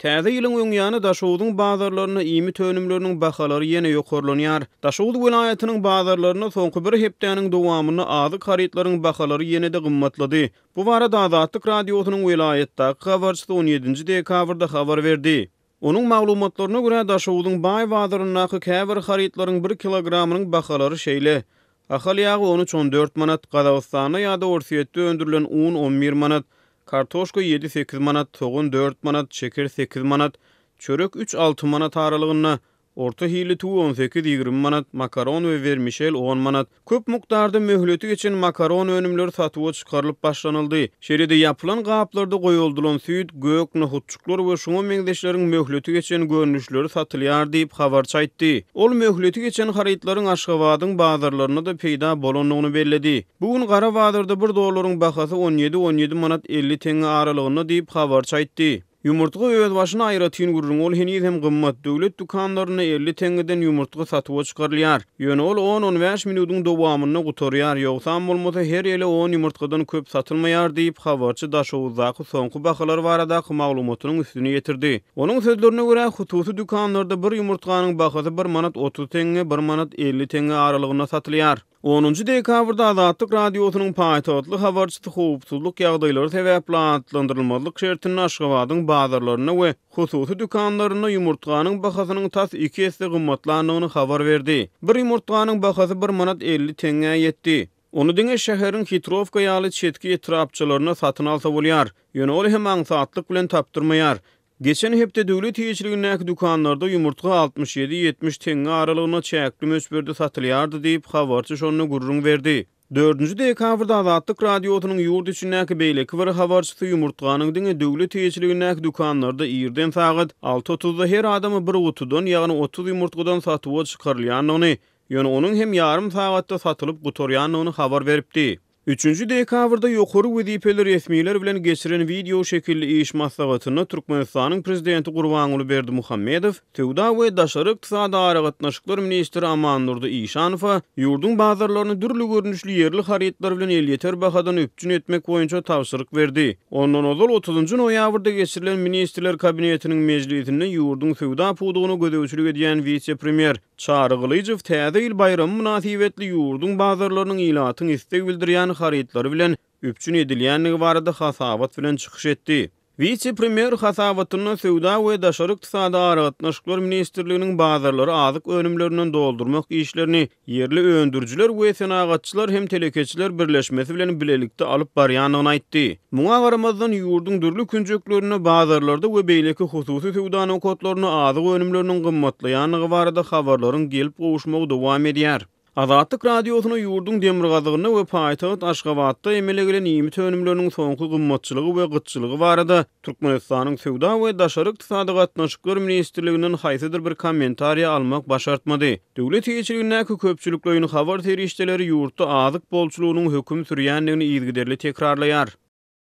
Täze ýylyň öň ýany Daşogzuň bazarlarynda iýmit önümleriniň bahalary ýene ýokarlanýar. Daşoguz welaýatynyň bazarlarynda soňky bir hepdäniň dowamynda azyk harytlaryň bahalary ýene-de gymmatlady. Bu barada Azatlyk Radiosynyň welaýatdaky habarçysy on ýedinji dekabrda habar berdi. Onuň maglumatlaryna görä, Daşogzuň baý bazaryndaky käbir harytlaryň bir kilogramynyň bahalary şeýle, Ahal ýagy on üç-on dört manat, Gazagystanda ýa-da Orsýetde öndürilen un on bir manat, kartoşka ýedi-sekiz manat, sogan dört manat, şeker sekiz manat, çörek üç-alty manat aralygynda, orta hilli tüwi on sekiz-ýigrimi manat, makaron we wermişel on manat. Köp mukdarda möhleti geçen makaron önümleri satuwa çykarylyp başlanyldy. Şeýle-de ýapylan gaplarda goýaldylan süýt, gök, nohutjyklar we şuňa meňzeşleriň möhleti geçen görnüşleri satylýar diýip, habarçy aýtdy. Ol möhleti geçen harytlaryň Aşgabadyň bazarlarynda-da peýda bolandygyny belledi. Bu gün gara bazarda bir dollaryň bahasy on ýedi, on ýedi manat 50 teňňe aralygynda diýip, habarçy aýtdy. Ýumurtga özbaşyna aýratyn gürrüň, ol heniz hem gymmat. Döwlet dükanlarynda 50 teňňeden ýumurtga satuwa çykarylýar. Ýöne ol on-on bäş minudyň dowamynda gutarýar, ýogsam bolmasa her ele on ýumurtgadan köp satylmaýar diýip, habarçy Daşoguzdaky soňky bahalar baradaky maglumatynyň üstüni ýetirdi. Onuň sözlerine görä, hususy dükanlarda bir ýumurtganyň bahasy bir manat 30 teňňe, bir manat 50 teňňe aralygynda satylýar. Onunjy dekabrda Azatlyk Radiosynyň paýtagtly habarçysy howpsuzlyk ýagdaýlary sebäpli atlandyrylmazlyk şertinde Aşgabadyň bazarlarynda we hususy dükanlarynda ýumurtganyň bahasynyň tas iki esse gymmatlandygyny habar berdi. Bir ýumurtganyň bahasy bir manat 50 teňňä ýetdi. Ony diňe şäheriň Hitrowka ýaly çetki etrapçalarynda satyn alsa bolýar. Ýöne ol hem aňsatlyk bilen tapdyrmaýar. Geçen hepde döwlet eýeçiligindäki dükanlarda ýumurtga 67, 70 teňňe aralygynda çäkli möçberde satylýardy diýip, habarçy şonda gürrüň berdi. Dördünji dekabrda Azatlyk Radiosynyň ýurt içindäki beýleki bir habarçysy ýumurtganyň diňe döwlet eýeçiligindäki dükanlarda irden sagat alty otuzda her adama bir gutudan, ýagny 30 ýumurtgadan satuwa çykarylýandygyny, ýöne onuň hem ýarym sagatda satylyp gutarýandygyny habar beripdi. Üçünji dekabrda ýokary wezipeli resmiler bilen geçiren wideo şekilli iş maslahatynda Türkmenistanyň Prezidenti Gurbanguly Berdimuhamedow Söwda we daşary ykdysady aragatnaşyklar ministri Amandurdy Işanowa ýurduň bazarlaryny dürli görnüşli ýerli harytlar bilen elýeter bahadan üpjün etmek boýunça tabşyryk berdi. Ondan ozal otuzynjy noýabrda geçirilen Ministrler Kabinetiniň mejlisinde ýurduň söwda pudagyna gözegçilik edýän wise-premýer Çary Gylyjow Täze ýyl baýramy mynasybetli ýurduň bazarlarynyň ilatyň isleg bildirýän harytlary bilen üpjün edilýändigi barada hasabat bilen çykyş etdi. Wise-premýer hasabatynda Söwda we daşary ykdysady aragatnaşyklar ministrliginiň bazarlary azyk önümlerinden doldurmak işlerini ýerli öndürijiler we Senagatçylar hem telekeçiler birleşmesi bilen bilelikde alyp barýandygyny aýtdy. Muňa garamazdan, ýurduň dürli künjeklerinde, bazarlarda we beýleki hususy söwda nokatlarynda azyk önümleriniň gymmatlaýandygy barada habarlaryň gelip gowuşmagy dowam edýär. Azatlyk Radiosyna ýurduň demirgazygynda we paýtagt Aşgabatda emele gelen iýmit önümleriniň soňky gymmatçylygy we gytçylygy barada Türkmenistanyň Söwda we daşary ykdysady gatnaşyklar ministrliginden haýsydyr bir kommentariýa almak başartmady. Döwlet eýeçiligindäki köpçülikleýin habar serişdeleri ýurtda azyk bolçulygynyň höküm sürýändigini yzygiderli tekrarlaýar.